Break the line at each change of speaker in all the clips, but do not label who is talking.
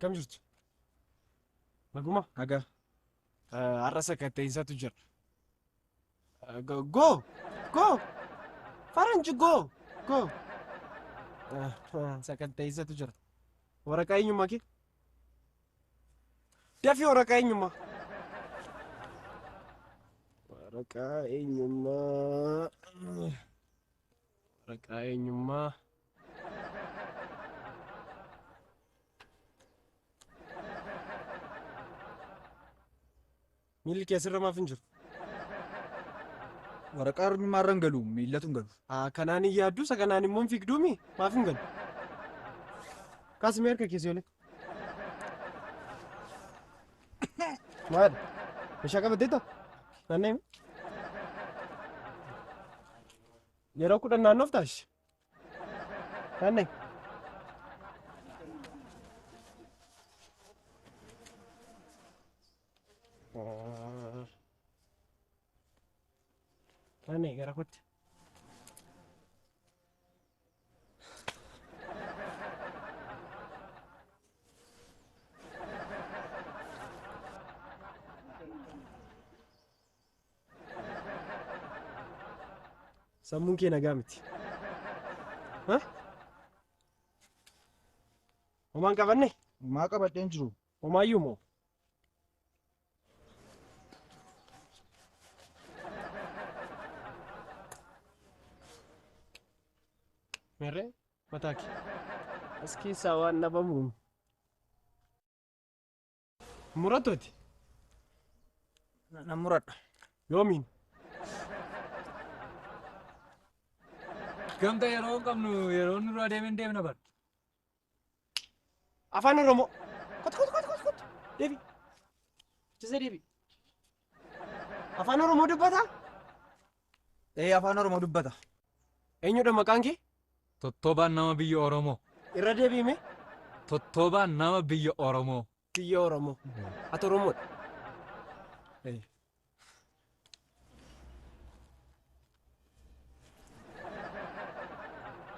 Kam jirtu? Naguma?
Nagaa.
Har'a sakatta'insaatu jira. Go! Go! Faranji go! Go! Sakatta'insaatu jira. Waraqaa eenyummaa kee? Dafii waraqaa eenyummaa. Waraqaa eenyummaa. Waraqaa eenyummaa. Miilli kee asirra maaf hin jiru?
Waraqaa eenyummaa irra hin galu, miillatu hin galu.
Kanaan hin yaaddu, isa kanaan immoo hin fiigduumi? Maaf hin galu? Kaasi mee harka keessi olee. Maal? Meeshaa qabatteetta? Naanna'e. Yeroo 10 naannoof taasise. Naanna'e. Naanna'e gara kootti. Sammuun kee nagaa miti. Ha? Homaan qabanne?
Homaa qabadheen jiru.
Homaayyuu moo? Meerree mataa kee. As keessaa waan dhabamu. Murattu ati?
Nan muradha.
Yoomiin?
Gamta yeroo hin qabnu yeroo nurraa deemee deemna bar.
Afaan Oromoo. Kottu kottu kottu kottu kottu. Deebi. Chisee deebi. Afaan Oromoo dubbataa?
Ee, afaan Oromoo dubbata.
Eenyudha maqaan kee?
Tottobaan nama biyya Oromoo.
Irra deebi'ime.
Tottobaan nama biyya Oromoo.
Biyya Oromoo. Ati Oromoodha. Ee.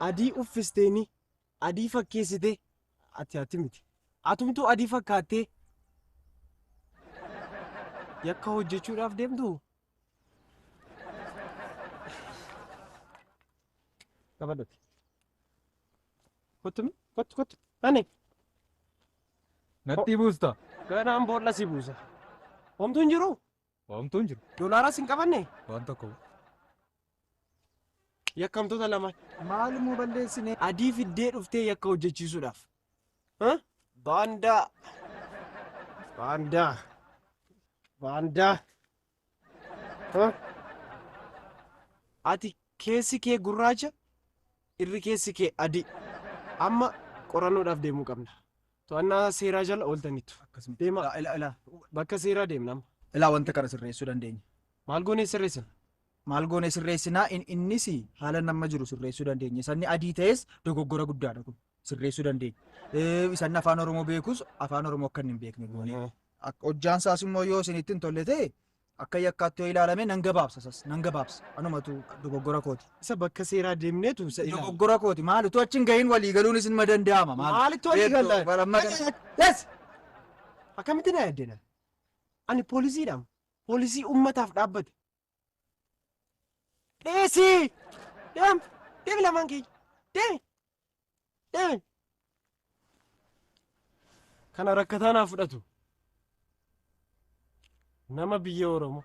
Adii uffisteeni adii fakkeessitee ati ati miti. Atumtuu adii fakkaattee yakka hojjechuudhaaf deemtu. Qabadhuti. Kottu mi? Kottu kottu. Ani.
Natti buusta.
Ganaan boolla si buusa. Homtuu hin jiru?
Homtuu hin jiru.
Doolaaras hin qabanne?
Waan tokko.
Yakkamtoota lamaan.
Maal immoo balleessine?
Adii fiddee dhuftee yakka hojjechiisuudhaaf. Baandaa. Baandaa. Baandaa. Ati keessi kee gurraacha, irri keessi kee adii. Amma qorannoodhaaf deemuu qabna. To'annaa seeraa jala ooltaniitu. Deemaa.
Ilaa ilaa.
Bakka seeraa deemna amma.
Ilaa wanta kana sirreessuu dandeenya.
Maal goonee sirreessina?
Maal goonee sirreessinaa? Innis haala nama jiru sirreessuu dandeenya. Sanni adii ta'es dogoggora guddaadha kun. Sirreessuu dandeenya. Isanni afaan Oromoo beekus afaan Oromoo akka inni hin beekne goonee. Hojjaan isaas immoo yoo isinitti hin tolle ta'e akka yakkaatti yoo ilaalame nan gabaabsa sas nan gabaabsa. Anumatu dogoggora kooti.
Isa bakka seeraa deemneetu isa ilaala.
Dogoggora kooti maali utuu achi hin gahin walii galuun isin ma danda'ama maali?
Maalitti walii galla?
Yes!
Akkamitti na yaaddena? Ani poolisiidha. Poolisii uummataaf dhaabbate. Dhiisi! Deem! Deemi lamaan keenya! Deemi! Deemi! Kana rakkataa naa fudhatu. Nama biyya Oromoo.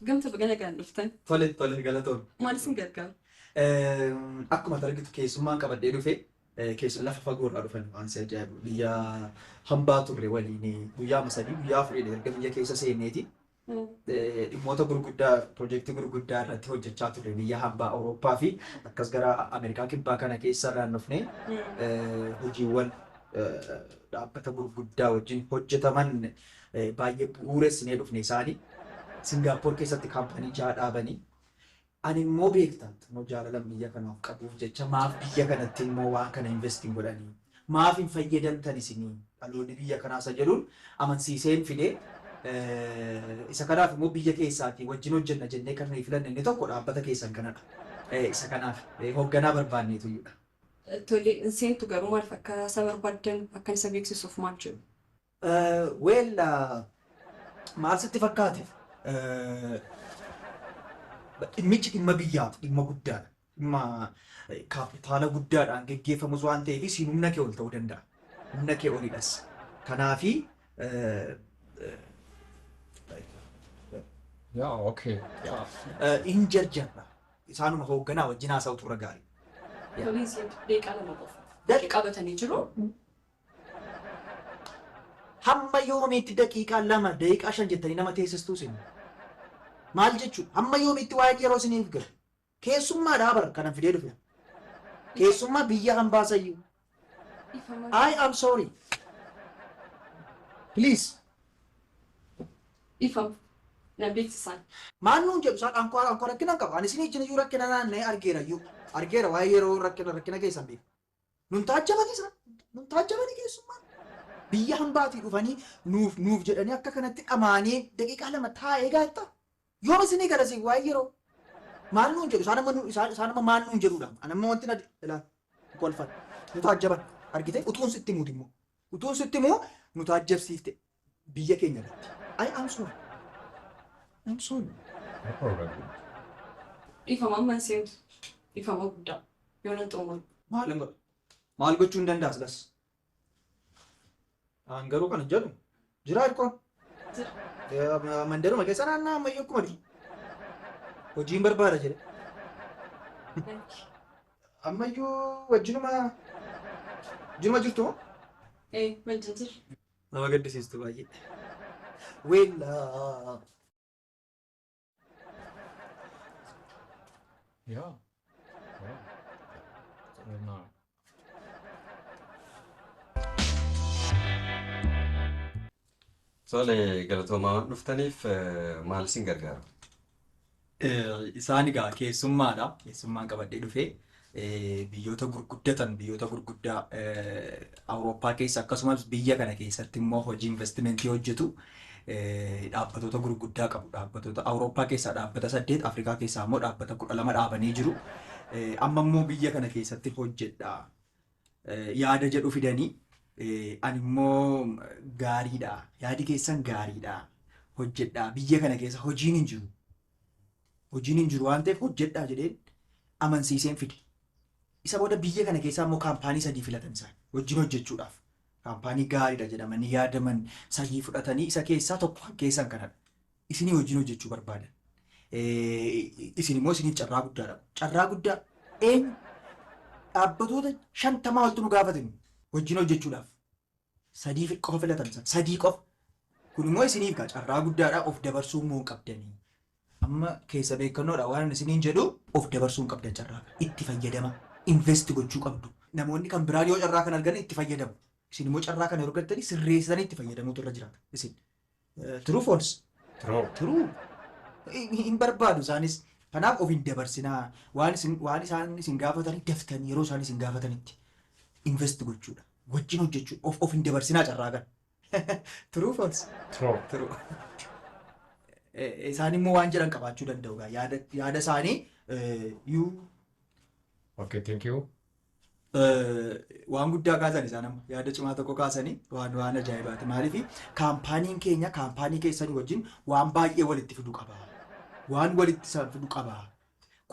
Gamta baga nagaan dhuftan.
Tole tole galatoon.
Maal isin gargaaru?
Akkuma argitu keessummaan qabadhee dhufe keessuma lafa fagoorraa dhufan waan si ajaa'ibu biyya hambaa turre waliin guyyaa 3 guyyaa 4 erga biyya keessa seenneeti. Dhimmoota gurguddaa piroojeektii gurguddaa irratti hojjechaa turre biyya hambaa Awurooppaa fi akkas gara Ameerikaa kibbaa kana keessa irraan dhufne hojiiwwan dhaabbata gurguddaa wajjin hojjetaman baay'ee bu'uuressinee dhufne isaanii Singaappoor keessatti kaampaanii 6 dhaabanii. Ani immoo beektaa immoo jaalala biyya kanaaf qabuuf jecha maaf biyya kanatti immoo waan kana invest hin godhanii maaf hin fayyadamtan isinii dhaloonni biyya kanaa isa jedhuun amansiiseen fidee Isa kanaaf immoo biyya keessaatii wajjin hojjenna jennee kan nuyi filanne inni tokko dhaabbata keessan kanadha. Isa kanaaf hoogganaa barbaanneetu iyyuudha.
Tole, hin seentu garuu maaliif akka isa barbaaddan akka isa beeksisuuf maal jedhu?
Well, maal sitti fakkaate? Dhimmichi dhimma biyyaati, dhimma guddaadha. Dhimma kaapitaala guddaadhaan geggeeffamus waan ta'eef siin humna kee ol ta'uu danda'a. Humna kee olidhas. Kanaafi
Yeah, okay.
hin jarjarra. Isaanuma hoogganaa wajjin haasa'utu irra gaarii.
Tole, hin seentu daqiiqaa 2 qofa. Daqiiqaa qabatanii jiru.
Hamma yoomiitti daqiiqaa 2, daqiiqaa 5 jettanii nama teessistuu isin? Maal jechuudha? Hamma yoomiitti waa'ee yeroo isiniif galu? Keessummaadhaa bara kanan fidee dhufe. Keessummaa biyya hambaasayyuu. I am sorry. Please.
Ifama. Na beeksisan.
Maal nuun jedhu isaan ankoo rakkina hin qabu. Ani isin ijjin iyyuu rakkina naanna'ee argeera iyyuu. Argeera waa'ee yeroo rakkina keessan beeku. Nun taajjabani isaan. Nun taajjabani keessummaan. Biyya hambaatii dhufanii nuuf jedhanii akka kanatti dhamaanii daqiiqaa 2 taa'ee gaetta. Yoom isinii galasi waa'ee yeroo? Maal nuun jedhu isaan amma isaan amma maal nuun jedhudha. Ani amma wanti na ilaal kolfan. Nu taajjaban argite utuun sitti himuuti immoo. Utuun sitti himuu nu taajjabsiifte biyya keenya irratti. I am sorry. I am sorry.
No problem.
Ifama amma hin seentu. Ifama guddaa. Yoo nan xumuru.
Maal hin godhu? Maal gochuu hin danda'a silas? An garuu kana jedhu jira hirkoon.
Jira.
Mandaruma keessa naannaa ammayyuu akkuma duri. Hojiin barbaada jedhe. Ammayyuu wajjinuma jirtu moo?
Ee, wajjin jira.
Nama gaddisiistu baay'ee. Well,
Yeah. Yeah. No.
Tole, galatoomaa waan dhuftaniif maal isin gargaara?
Isaan egaa keessummaadha. Keessummaan qabadhee dhufee biyyoota gurguddatan biyyoota gurguddaa Awurooppaa keessa akkasumas biyya kana keessatti immoo hojii investimentii hojjetu dhaabbatoota gurguddaa qabu. Dhaabbatoota Awurooppaa keessaa dhaabbata 8, Afrikaa keessaa immoo dhaabbata 12 dhaabanii jiru. Amma immoo biyya kana keessatti hojjedha. Yaada jedhu fidanii ani immoo gaariidha. Yaadi keessan gaariidha. Hojjedha. Biyya kana keessa hojiin hin jiru. Hojiin hin jiru waan ta'eef hojjedhaa jedheen amansiiseen fide. Isa booda biyya kana keessaa immoo kaampaanii 3 filatan isaan wajjin hojjechuudhaaf. Kaampaanii gaariidha jedhamanii yaadaman 3 fudhatanii isa keessaa tokko keessan kanadha. Isinii wajjin hojjechuu barbaadan. Isin immoo isiniif carraa guddaadha. Carraa guddaa eenyu dhaabbatoota 50 oltu nu gaafatani wajjin hojjechuudhaaf. 3 qofa filatan isaan 3 qofa. Kun immoo isiniif gaa carraa guddaadha of dabarsuu immoo hin qabdanii. Amma keessa beekannoodha waan isiniin jedhu of dabarsuu hin qabdan carraa kana. Itti fayyadama. Invest gochuu qabdu. Namoonni kan biraan yoo carraa kana argan itti fayyadamu. Isin immoo carraa kana yeroo argattanii sirreessitanii itti fayyadamuutu irra jiraata. Isin. True false?
True.
True. Hin barbaadu isaanis. Kanaaf of hin dabarsinaa. Waan isin waan isaan isin gaafatanii daftanii yeroo isaan isin gaafatanitti invest gochuudha. Wajjin hojjechuu of hin dabarsinaa carraa kana. True false?
True.
True. Isaan immoo waan jedhan qabaachuu danda'u gaa yaada isaanii you
Okay, thank you.
Waan guddaa kaasan isaan amma yaada cimaa tokko kaasanii waan ajaa'ibaati. Maaliif kaampaaniin keenya kaampaanii keessanii wajjin waan baay'ee walitti fidu qaba. Waan walitti isaan fidu qaba.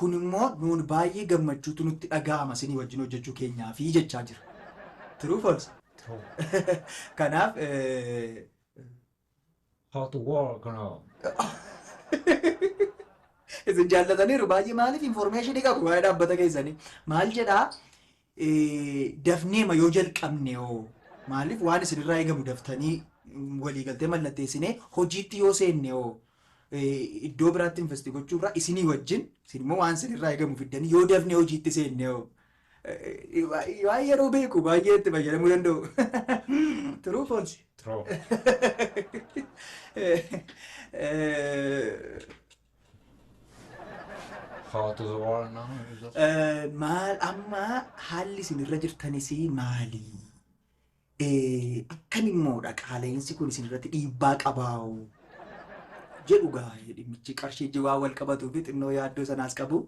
Kun immoo nuun baay'ee gammachuutu nutti dhaga'ama isinii wajjin hojjechuu keenyaa fi jechaa jira. True false?
True.
Kanaaf
How to work now?
Isin jaallataniiru baay'ee maaliif information qabu waa'ee dhaabbata keessanii. Maal jedhaa dafneema yoo jalqabne hoo maaliif waan isinirraa eegamu daftanii waliigaltee mallatteessinee hojiitti yoo seenne hoo iddoo biraatti invest gochuurraa isinii wajjin isin immoo waan isinirraa eegamu fiddanii yoo dafnee hojiitti seenne hoo waa'ee yeroo beeku baay'ee itti fayyadamuu danda'u. True false?
True. How to the world now?
Maal amma haalli isin irra jirtanis maali? Akkam immoodha qaala'insi kun isin irratti dhiibbaa qabaa'u jedhu gaa dhimmichi qarshii waan wal qabatuu fi xinnoo yaaddoo sanaas qabu.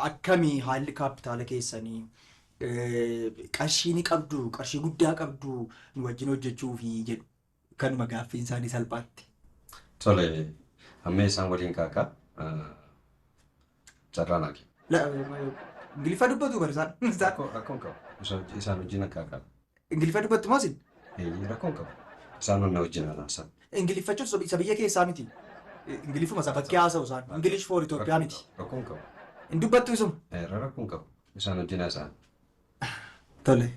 Akkamii haalli kaapitaala keessanii, qarshii ni qabdu, qarshii guddaa qabdu nu wajjin hojjechuufi jedhu, kanuma gaaffiin isaanii salphaatti.
Tole, amma isaan waliin kaakaa carraa naa kennu.
Ingiliffa dubbatu bar isaan.
Rakkoon qabu. Isaan wajjin akka kaakaa.
Ingiliffa dubbattu moo isin?
Rakkoon qabu. Isaan na wajjin haasa'an.
Ingiliffachuun isa biyya keessaa miti. Ingiliffuma isa bakkee haasa'u isaan. English for Itoophiyaa miti.
Rakkoon qabu.
Hin dubbattu isuma.
Rakkoon qabu. Isaan wajjin haasa'an.
Tole.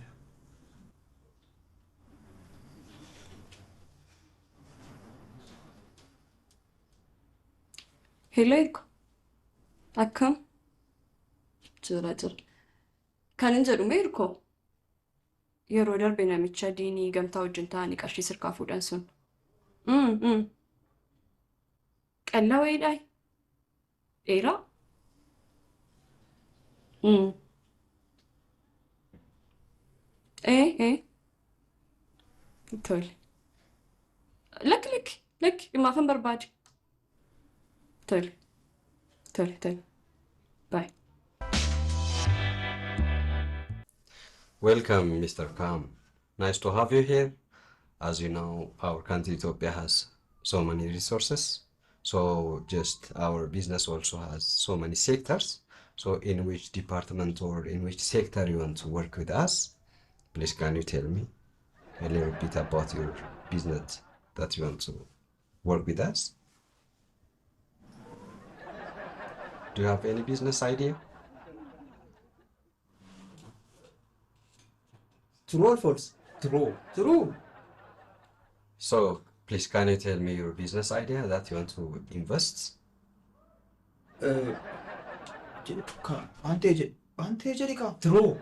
Hello Erko. Akkam? Jira jira. Kan hin jedhu mee Erko? Yeroo darbe namicha diinii gamtaa wajjin ta'anii qarshii sirkaa fuudhan sun. Qallaa wayiidhaa? Dheeraa? Ee ee. Tole. Lakki lakki lakki dhimmaafan barbaade. Tole. Tole tole. Bye.
Welcome, Mr. Kam. Nice to have you here. As you know, our country Ethiopia has so many resources. So just our business also has so many sectors. So in which department or in which sector you want to work with us? Please can you tell me a little bit about your business that you want to work with us? Do you have any business idea?
True or false?
True.
True.
So please can you tell me your business idea that you want to invest?
Jedhi waan ta'e jedhi waan ta'e jedhi kaa.
True.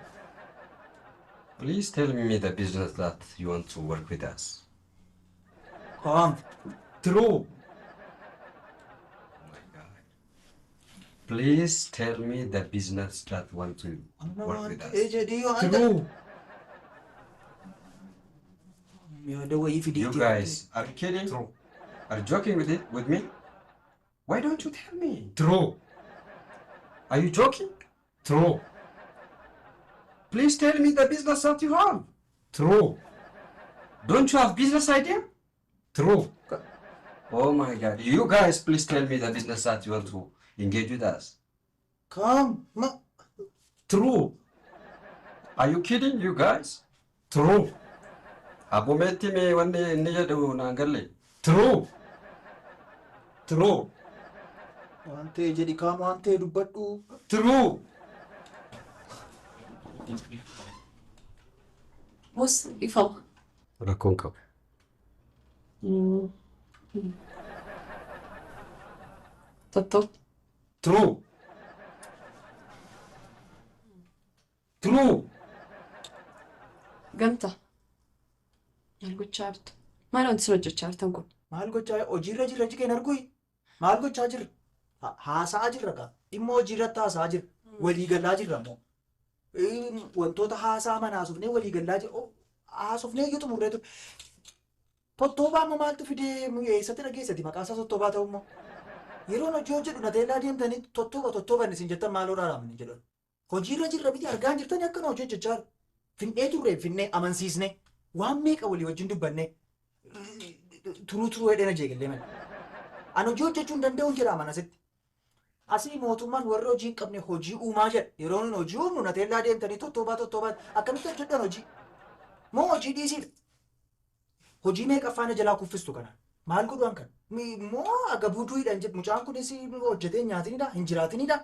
Please tell me the business that you want to work with us.
Kaam.
True.
Oh my God. Please tell me the business that want to work
Waan
with
ta'e
us.
jedhi waan ta'e.
True.
Yaada wayii fidii.
You guys are you kidding?
True.
Are you joking with it with me? Why don't you tell me?
True.
Are you joking?
True.
Please tell me the business that you have.
True.
Don't you have business idea?
True.
Oh my God. You guys, please tell me the business that you want to engage with us.
Kaam. Ma.
True.
Are you kidding, you guys?
True.
Abometti mee wanni inni jedhu naan galle.
True. True.
Waan ta'e jedhi kaam, waan ta'e dubbadhu.
True.
Boss, ifama.
Rakkoon qabu.
Tottoo.
True. True.
Gamtaa. Maal gochaa jirtu? Maal wanti isin hojjechaa jirtan kun?
Maal gochaa hojiirra jirra jigeen argui? Maal gochaa jirra? Haasa'aa jirra kaa. Dhimma hojiirratti haasa'aa jirra. Walii galaa jirra immoo. Wantoota haasaa mana haasofnee walii galaa jirra. Haasofnee iyyuu xumurree ture. Tottoobaa immoo maaltu fidee eessatti dhageessati maqaa isaa tottoobaa ta'u immoo? Yeroon hojii hojjedhu na teellaa deemtanii tottooba tottooban isin jettan maaloo dhaaraamni jedhan. Hojiirra jirra miti, argaa hin jirtanii akkana hojii hojjechaa jirra. Finnee turre, finnee amansiisne, waan meeqa walii wajjin dubbanne, turuu turuu hedhee na jeeqillee malee. Ani hojii hojjechuu hin danda'u jedha amana asitti. Asii mootummaan warra hojii hin qabne hojii uumaa jedha. Yeroo nuyi hojii uumnu na teellaa deemtanii tottoobaa tottoobaa akkamitti hojjedhan hojii? Moo hojii dhiisiidha? Hojii meeqa faana jalaa kuffistu kana? Maal godhu kan? Moo aga buduudhaan jedhu mucaan kunis hojjetee hin nyaatinidha? Hin jiraatinidha?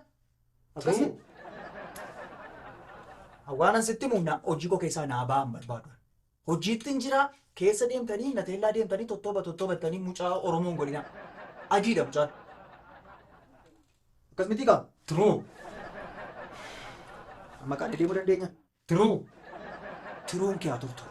Akkasii. Waan an sitti himu hojii koo keessaa naa ba'an barbaadu. Hojiitti hin jira, keessa deemtanii na teellaa deemtanii tottooba tottoobattanii mucaa Oromoon godhina. Adiidha mucaan. Akkas miti qaba.
True.
Amma qaanii deemuu dandeenya.
True.
Tiruun kee haa turtu.